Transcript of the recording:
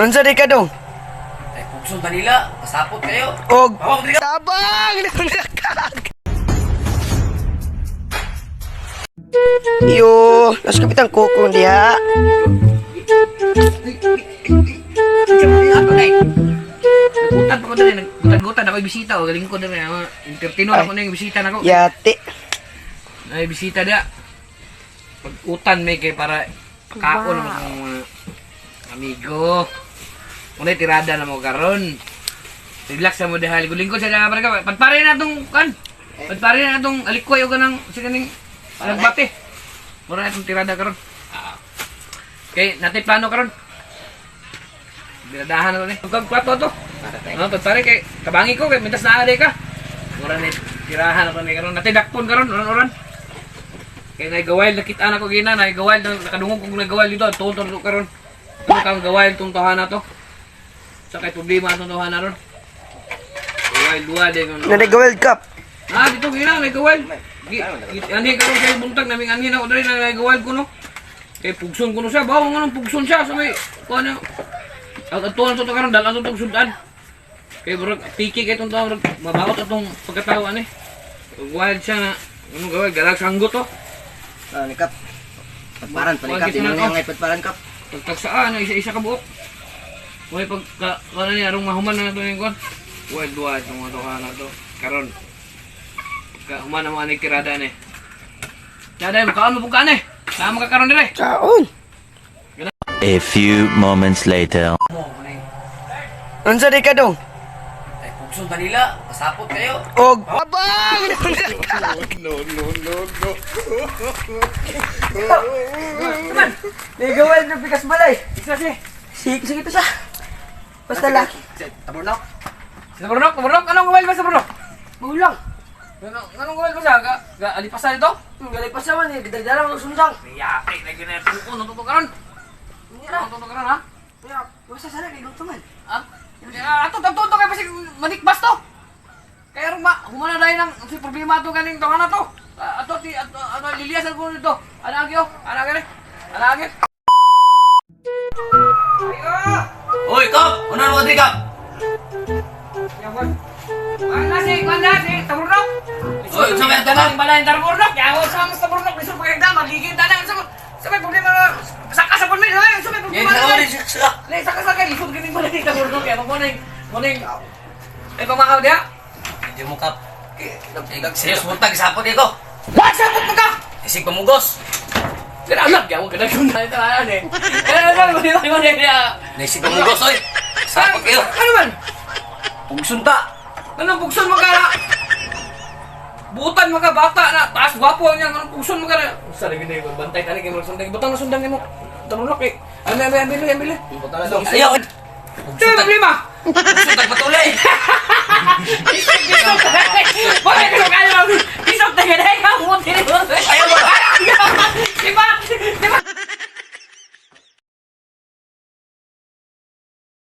Unsa di ka dong? Ay, pugson Manila, pasapot kayo. Og Hawak diri ka. tabang nakag. Yo, nas kapitan kukong diha. Ato day. Nagutad pa ko dali, nagutad-gutad ako bisita o galing ko dali. Entertainer ako na yung bisita nako. Yati. Ay bisita dia. Pag-utan may kay para kaon naman sa mga amigo. Unay tirada na mo karon. Relax sa mo dahil guling ko sa mga barka. Padpare na tong kan. Padpare na tong alikoy o kanang sa kaning nagbate. Mura na itong tirada karon. Ah. Okay, natin plano karon. Biradahan na to ni. Pag plato to. Ano, padpare kay kabangi ko kay mintas naa ka. Mura na tirahan na to ni karon. Natin dakpon karon, oran-oran. Kay nagawild nakita na ko gina, nagawild na nakadungog kong nagawild dito, tuon to karon. Ano kang gawild tong tahanan to? Sa kay problema atong tahanan ron. Gawild duwa din. Na World Cup. Ah, dito gina nagawild. Anhi karon kay buntag naming anhi na ko diri na nagawild ko no. Kay pugson ko no siya, bawo nga nang pugson siya sa may kuan na. At atuan to karon dalan to tong sudan. Kay murag tiki kay tong tawo murag mabaot atong pagkatawo ani. Wild siya na ano gawin galag sanggot to. Ah, ni Kap. Pagparan, panikap. Wag Di mo ito na nga ngay pagparan, Kap. Pagtagsaan, isa-isa ka buok. Uy, pag ka, wala niya, arong mahuman na nato yung kwan. Wild wild, itong mga tuha na to. Karon. Pagka human na mga ni tirada ni. Tirada, mukhaan mo pugkaan eh. Saan mo kakaroon nila eh. Kaon. A few moments later. Unsa di ka dong? Ay, pugson Manila, pasapot kayo. Og tabang nakag. Naman! Nagawild na pikas balay. Isa si. Sige, sige to sa. Basta laki. Taburnok. Sa Burnok, Burnok, anong wild ba sa Burnok? Magulang. Anong wild ba sa? Ga, alipasan ito? Galing pa sa man eh. Dala mo sundang. Yate, lagi na yung tuko, natuto karon. Natuto karon ha? Basta sana kay luto man. Ha? Ah, ato ato to kay basig manikbas to. Kaya rong ma humana dai nang si problema ato ganing tawana to. Ah, ato ti ato ano liliasan ko nito. Ana agyo, ana gani. Ana agyo. Ayo. Uy, Kap! Ano naman di, Kap? Yawan. Ana si kuan si Taburnok. Uy, unsa may tanan? Balay Taburnok. Yawa sa mas Taburnok lisod pagkagda magiging tanan sa sa may problema na saka sa pulmi, sa may Yan, problema. sa rin siya. Lay saka sa kay lisod ganing balay Taburnok kaya mo ning mo ning ay pamakaw diha. Hindi mo, Kap. Serius buntag, sapot ito. What? Sabot mo ka! Isig pamugos. Kaya alam, kaya huwag ka na yun. Ito, ano eh. Kaya ano, ano, ano, ano, ano, Naisig pamugos, oy. Sapot kayo. Ano man? Pugsunta. Anong bukson mo ka na? Butan mo ka, bata na. Taas, gwapo niya. Anong bukson mo ka na? Sa lagi na yun, bantay ka na kayo. Sundang, butang na sundang mo. Tanong eh. Ambil, ambil, ambil, ambil. Ayaw. Ito yung problema. Pugsunta patulay. Bakit ka kaya? Isok tayo na ikaw. Buti ni mo.